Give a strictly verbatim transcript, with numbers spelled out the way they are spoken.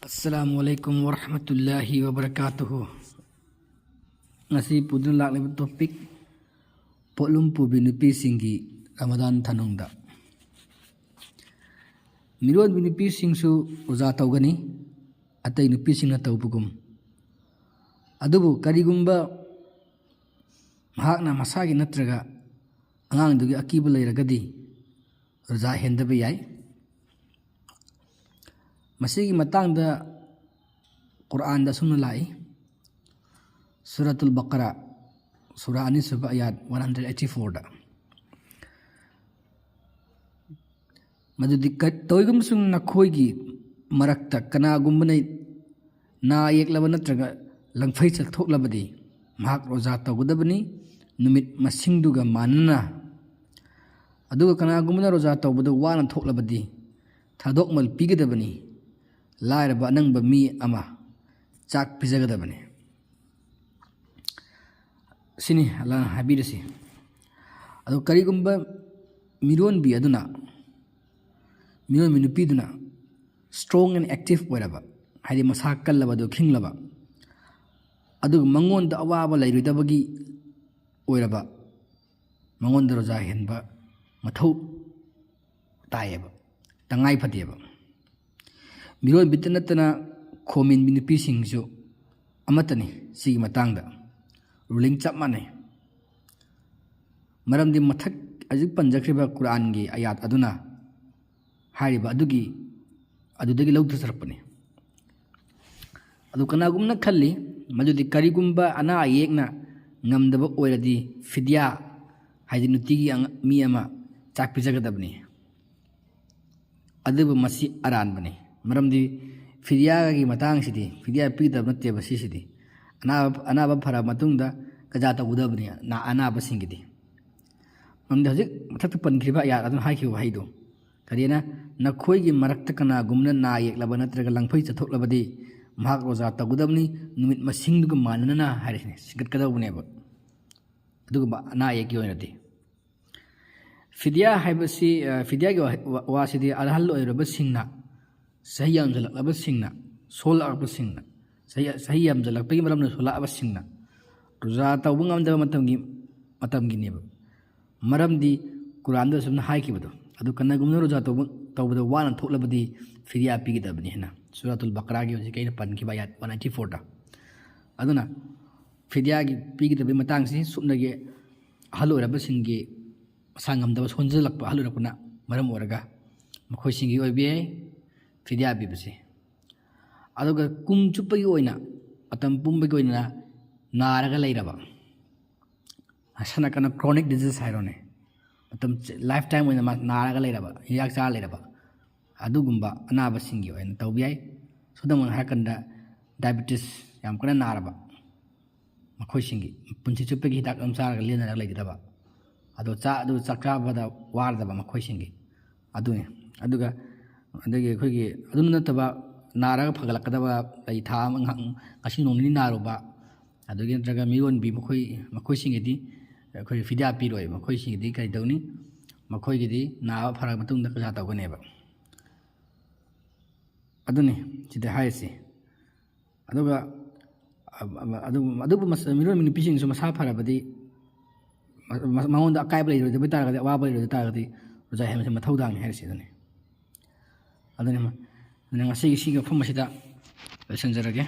ꯑꯁꯂꯥꯃꯨ ꯑꯂꯩꯀꯨꯝ ꯋꯔꯍꯃꯇꯨꯜꯂꯥꯍꯤ ꯋꯕꯔꯀꯥꯇꯨꯍꯨ꯫ ꯉꯁꯤ ꯄꯨꯗꯨꯅ ꯂꯥꯛꯂꯤꯕ topic: ꯄꯣꯠꯂꯨꯝ ꯄꯨꯕꯤ ꯅꯨꯄꯤꯁꯤꯡꯒꯤ ꯔꯃꯗꯥꯟ ꯊꯥꯅꯨꯡꯗ꯫ ꯃꯤꯔꯣꯟꯕꯤ ꯅꯨꯄꯤꯁꯤꯡꯁꯨ ꯔꯣꯖꯥ ꯇꯧꯒꯅꯤ, ꯑꯇꯩ ꯅꯨꯄꯤꯁꯤꯡꯅ ꯇꯧꯕꯒꯨꯝ꯫ ꯑꯗꯨꯕꯨ ꯀꯔꯤꯒꯨꯝꯕ ꯃꯍꯥꯛꯅ ꯃꯁꯥꯒꯤ ꯅꯠꯇ꯭ꯔꯒ ꯑꯉꯥꯡꯗꯨꯒꯤ ꯑꯀꯤꯕ ꯂꯩꯔꯒꯗꯤ ꯔꯣꯖꯥ ꯍꯦꯟꯗꯕ ꯌꯥꯏ꯫ ꯃꯁꯤꯒꯤ ꯃꯇꯥꯡꯗ ꯀꯨꯔꯥꯟꯗ ꯑꯁꯨꯝꯅ ꯂꯥꯛꯏ, ꯁꯨꯔꯥꯇꯨꯜ ꯕꯀꯔꯥ, ꯁꯨꯔꯥ ꯑꯅꯤꯁꯨꯕ ꯑꯌꯥꯠ ꯋꯥꯟ ꯍꯟꯗ꯭ꯔꯦꯠ ꯑꯩꯠꯇꯤ ꯐꯣꯔꯗ꯫ ꯃꯗꯨꯗꯤ ꯀ-, ꯇꯧꯏꯒꯨꯝꯁꯨꯡ ꯅꯈꯣꯏꯒꯤ ꯃꯔꯛꯇ ꯀꯅꯥꯒꯨꯝꯕꯅ ꯅꯥ ꯌꯦꯛꯂꯕ ꯅꯠꯇ꯭ꯔꯒ ꯂꯪꯐꯩ ꯆꯠꯊꯣꯛꯂꯕꯗꯤ ꯃꯍꯥꯛ ꯔꯣꯖꯥ ꯇꯧꯒꯗꯕꯅꯤ, ꯅꯨꯃꯤꯠ ꯃꯁꯤꯡꯗꯨꯒ ꯃꯥꯟꯅꯅ꯫ ꯑꯗꯨꯒ ꯀꯅꯥꯒꯨꯝꯕꯅ ꯔꯣꯖꯥ ꯇꯧꯕꯗ ꯋꯥꯅ ꯊꯣꯛꯂꯕꯗꯤ ꯊꯥꯗꯣꯛꯃꯜ ꯄꯤꯒꯗꯕꯅꯤ, ꯂꯥꯏꯔꯕ ꯑꯅꯪꯕ ꯃꯤ ꯑꯃ ꯆꯥꯛ ꯄꯤꯖꯒꯗꯕꯅꯤ꯫ ꯁꯤꯅꯤ ꯑꯜꯂꯥꯍꯅ ꯍꯥꯏꯕꯤꯔꯤꯁꯤ꯫ ꯑꯗꯣ ꯀꯔꯤꯒꯨꯝꯕ ꯃꯤꯔꯣꯟꯕꯤ ꯑꯗꯨꯅ, ꯃꯤꯔꯣꯟꯕꯤ ꯅꯨꯄꯤꯗꯨꯅ strong and active ꯑꯣꯏꯔꯕ, ꯍꯥꯏꯗꯤ ꯃꯁꯥ ꯀꯜꯂꯕ, ꯑꯗꯨ ꯈꯤꯡꯂꯕ, ꯑꯗꯨꯒ ꯃꯉꯣꯟꯗ ꯑꯋꯥꯕ ꯂꯩꯔꯣꯏꯗꯕꯒꯤ ꯑꯣꯏꯔꯕ, ꯃꯉꯣꯟꯗ ꯔꯣꯖꯥ ꯍꯦꯟꯕ ꯃꯊꯧ ꯇꯥꯏꯌꯦꯕ, ꯇꯉꯥꯏ ꯐꯗꯦꯕ꯫ ꯃꯤꯔꯣꯟꯕꯤꯇ ꯅꯠꯇꯅ ꯈꯣꯝꯃꯤꯟꯕꯤ ꯅꯨꯄꯤꯁꯤꯡꯁꯨ ꯑꯃꯠꯇꯅꯤ ꯁꯤꯒꯤ ꯃꯇꯥꯡꯗ꯫ Ruling ꯆꯞ ꯃꯥꯟꯅꯩ꯫ ꯃꯔꯝꯗꯤ ꯃꯊꯛ ꯍꯧꯖꯤꯛ ꯄꯟꯖꯈ꯭ꯔꯤꯕ ꯀꯨꯔꯥꯟꯒꯤ ꯑꯌꯥꯠ ꯑꯗꯨꯅ ꯍꯥꯏꯔꯤꯕ ꯑꯗꯨꯒꯤ, ꯑꯗꯨꯗꯒꯤ ꯂꯧꯊꯖꯔꯛꯄꯅꯤ꯫ ꯑꯗꯨ ꯀꯅꯥꯒꯨꯝꯕꯅ ꯈꯜꯂꯤ ꯃꯗꯨꯗꯤ ꯀꯔꯤꯒꯨꯝꯕ ꯑꯅꯥ ꯑꯌꯦꯛꯅ ꯉꯝꯗꯕ ꯑꯣꯏꯔꯗꯤ ꯐꯤꯗꯤꯌꯥ, ꯍꯥꯏꯗꯤ ꯅꯨꯡꯇꯤꯒꯤ ꯑꯉ-, ꯃꯤ ꯑꯃ ꯆꯥꯛ ꯄꯤꯖꯒꯗꯕꯅꯤ꯫ ꯑꯗꯨꯕꯨ ꯃꯁꯤ ꯑꯔꯥꯟꯕꯅꯤ꯫ ꯃꯔꯝꯗꯤ ꯐꯤꯗꯤꯌꯥꯒꯤ ꯃꯇꯥꯡꯁꯤꯗꯤ, ꯐꯤꯗꯤꯌꯥ ꯄꯤꯒꯗꯕ ꯅꯠꯇꯦꯕ ꯁꯤꯁꯤꯗꯤ꯫ ꯑꯅꯥꯕ, ꯑꯅꯥꯕ ꯐꯔꯕ ꯃꯇꯨꯡꯗ ꯀꯖꯥ ꯇꯧꯒꯗꯕꯅꯤ, ꯅꯥ-, ꯑꯅꯥꯕꯁꯤꯡꯒꯤꯗꯤ꯫ ꯃꯔꯝꯗꯤ ꯍꯧꯖꯤꯛ ꯃꯊꯛꯇ ꯄꯟꯈ꯭ꯔꯤꯕ ꯑꯌꯥꯠ ꯑꯗꯨꯅ ꯍꯥꯏꯈꯤꯕ ꯋꯥꯍꯩꯗꯣ, ꯀꯔꯤꯅ, "ꯅꯈꯣꯏꯒꯤ ꯃꯔꯛꯇ ꯀꯅꯥꯒꯨꯝꯕꯅ ꯅꯥ ꯌꯦꯛꯂꯕ ꯅꯠꯇ꯭ꯔꯒ ꯂꯪꯐꯩ ꯆꯠꯊꯣꯛꯂꯕꯗꯤ ꯃꯍꯥꯛ ꯔꯣꯖꯥ ꯇꯧꯒꯗꯕꯅꯤ, ꯅꯨꯃꯤꯠ ꯃꯁꯤꯡꯗꯨꯒ ꯃꯥꯟꯅꯅ" ꯍꯥꯏꯔꯤꯁꯤꯅꯦ, ꯁꯤꯡꯒꯠꯀꯗꯧꯕꯅꯦꯕ꯫ ꯑꯗꯨꯒꯨꯝꯕ ꯑꯅꯥ ꯑꯌꯦꯛꯀꯤ ꯑꯣꯏꯅꯗꯤ꯫ ꯐꯤꯗꯤꯌꯥ ꯍꯥꯏꯕꯁꯤ, ꯑ, ꯐꯤꯗꯤꯌꯥꯒꯤ ꯋꯥ-, ꯋꯥ-, ꯋꯥꯁꯤꯗꯤ ꯑꯍꯜ ꯑꯣꯏꯔꯕꯁꯤꯡꯅ, ꯆꯍꯤ ꯌꯥꯝꯁꯤꯜꯂꯛꯂꯕꯁꯤꯡꯅ ꯁꯣꯜꯂꯛꯄꯁꯤꯡꯅ, ꯆꯍꯤ ꯆꯍꯤ ꯌꯥꯝꯁꯤꯜꯂꯛꯄꯒꯤ ꯃꯔꯝꯅ ꯁꯣꯜꯂꯛꯑꯕꯁꯤꯡꯅ ꯔꯣꯖꯥ ꯇꯧꯕ ꯉꯝꯗꯕ ꯃꯇꯝꯒꯤ ꯃꯇꯝꯒꯤꯅꯦꯕ꯫ ꯃꯔꯝꯗꯤ ꯀꯨꯔꯥꯟꯗ ꯑꯁꯨꯝꯅ ꯍꯥꯏꯈꯤꯕꯗꯣ, ꯑꯗꯨ ꯀꯅꯥꯒꯨꯝꯕꯅ ꯔꯣꯖꯥ ꯇꯧꯕ ꯇꯧꯕꯗ ꯋꯥꯅ ꯊꯣꯛꯂꯕꯗꯤ ꯐꯤꯗꯤꯌꯥ ꯄꯤꯒꯗꯕꯅꯤ ꯍꯥꯏꯅ ꯁꯨꯔꯥꯇꯨꯜ ꯕꯀꯔꯥꯒꯤ ꯍꯧꯖꯤꯛ ꯑꯩꯅ ꯄꯟꯈꯤꯕ ꯑꯥꯌꯥꯠ ꯋꯥꯟ ꯅꯥꯏꯟꯇꯤ ꯐꯣꯔꯗ꯫ ꯑꯗꯨꯅ ꯐꯤꯗꯤꯌꯥꯒꯤ ꯄꯤꯒꯗꯕꯒꯤ ꯃꯇꯥꯡꯁꯤ ꯁꯨꯞꯅꯒꯤ ꯑꯍꯜ ꯑꯣꯏꯔꯕꯁꯤꯡꯒꯤ ꯃꯁꯥ ꯉꯝꯗꯕ ꯁꯣꯟꯖꯜꯂꯛꯄ ꯑꯍꯜ ꯑꯣꯏꯔꯛꯄꯅ ꯃꯔꯝ ꯑꯣꯏꯔꯒ ꯃꯈꯣꯏꯁꯤꯡꯒꯤ ꯑꯣꯏꯕ ꯌꯥꯏ ꯐꯤꯗꯤꯌꯥ ꯄꯤꯕꯁꯦ꯫ ꯑꯗꯨꯒ ꯀꯨꯝ ꯆꯨꯞꯄꯒꯤ ꯑꯣꯏꯅ, ꯃꯇꯝ ꯄꯨꯝꯕꯒꯤ ꯑꯣꯏꯅ ꯅꯥꯔꯒ ꯂꯩꯔꯕ, ꯁꯝꯅ ꯀꯩꯅꯣ chronic disease ꯍꯥꯏꯔꯣꯅꯦ, ꯃꯇꯝ ꯂꯥꯏꯐ ꯇꯥꯏꯝ ꯑꯣꯏꯅ ꯃꯥ ꯅꯥꯔꯒ ꯂꯩꯔꯕ, ꯍꯤꯗꯥꯛ ꯆꯥꯔ ꯂꯩꯔꯕ, ꯑꯗꯨꯒꯨꯝꯕ ꯑꯅꯥꯕꯁꯤꯡꯒꯤ ꯑꯣꯏꯅ ꯇꯧꯕ ꯌꯥꯏ꯫ ꯈꯨꯗꯝ ꯑꯣꯏꯅ ꯍꯥꯏꯔꯀꯥꯟꯗ diabetes ꯌꯥꯝ ꯀꯟꯅ ꯅꯥꯔꯕ, ꯃꯈꯣꯏꯁꯤꯡꯒꯤ ꯄꯨꯟꯁꯤ ꯆꯨꯞꯄꯒꯤ ꯍꯤꯗꯥꯛ ꯑꯗꯨꯝ ꯆꯥꯔꯒ ꯂꯦꯟꯅꯔꯒ ꯂꯩꯒꯗꯕ, ꯑꯗꯣ ꯆꯥ ꯑꯗꯨ ꯆꯥꯛ ꯆꯥꯕꯗ ꯋꯥꯔꯗꯕ ꯃꯈꯣꯏꯁꯤꯡꯒꯤ ꯑꯗꯨꯅꯤ꯫ ꯑꯗꯨꯒ ꯑꯗꯒꯤ ꯑꯩꯈꯣꯏꯒꯤ ꯑꯗꯨ ꯅꯠꯇꯕ ꯅꯥꯔꯒ ꯐꯒꯠꯂꯛꯀꯗꯕ ꯂꯩ, ꯊꯥ ꯑꯃ ꯉꯥꯏꯍꯥꯛ, ꯉꯁꯤ ꯅꯣꯡ ꯅꯤꯅꯤ ꯅꯥꯔꯨꯕ, ꯑꯗꯒꯤ ꯅꯠꯇ꯭ꯔꯒ ꯃꯤꯔꯣꯟꯕꯤ, ꯃꯈꯣꯏ ꯃꯈꯣꯏꯁꯤꯡꯒꯤꯗꯤ ꯑꯩꯈꯣꯏ ꯐꯤꯗꯥ ꯄꯤꯔꯣꯏ꯫ ꯃꯈꯣꯏꯁꯤꯡꯒꯤꯗꯤ ꯀꯔꯤ ꯇꯧꯅꯤ? ꯃꯈꯣꯏꯒꯤꯗꯤ ꯅꯥꯕ ꯐꯔꯕ ꯃꯇꯨꯡꯗ ꯀꯖꯥ ꯇꯧꯒꯅꯦꯕ꯫ ꯑꯗꯨꯅꯤ ꯁꯤꯗ ꯍꯥꯏꯔꯤꯁꯤ꯫ ꯑꯗꯨꯒ ꯑ-, ꯑ-, ꯑꯗꯨ-, ꯑꯗꯨꯕꯨ ꯃꯁ-, ꯃꯤꯔꯣꯟꯕ ꯅꯨꯄꯤꯁꯤꯡꯁꯨ ꯃꯁꯥ ꯐꯔꯕꯗꯤ ꯃ-, ꯃ-, ꯃꯉꯣꯟꯗ ꯑꯀꯥꯏꯕ ꯂꯩꯔꯣꯏꯗꯕ ꯇꯥꯔꯒꯗꯤ, ꯑꯋꯥꯕ ꯂꯩꯔꯣꯏꯗꯕ ꯇꯥꯔꯒꯗꯤ ꯔꯣꯖꯥ ꯍꯦꯟꯕꯁꯦ ꯃꯊꯧ ꯇꯥꯡꯅꯤ ꯍꯥꯏꯔꯤꯁꯤ ꯑꯗꯨꯅꯤ꯫ ꯑꯗꯨꯅ, ꯑꯗꯨꯅ ꯉꯁꯤꯒꯤ ꯁꯤꯒꯤ ꯃꯐꯝ ꯑꯁꯤꯗ ꯂꯣꯏꯁꯤꯟꯖꯔꯒꯦ꯫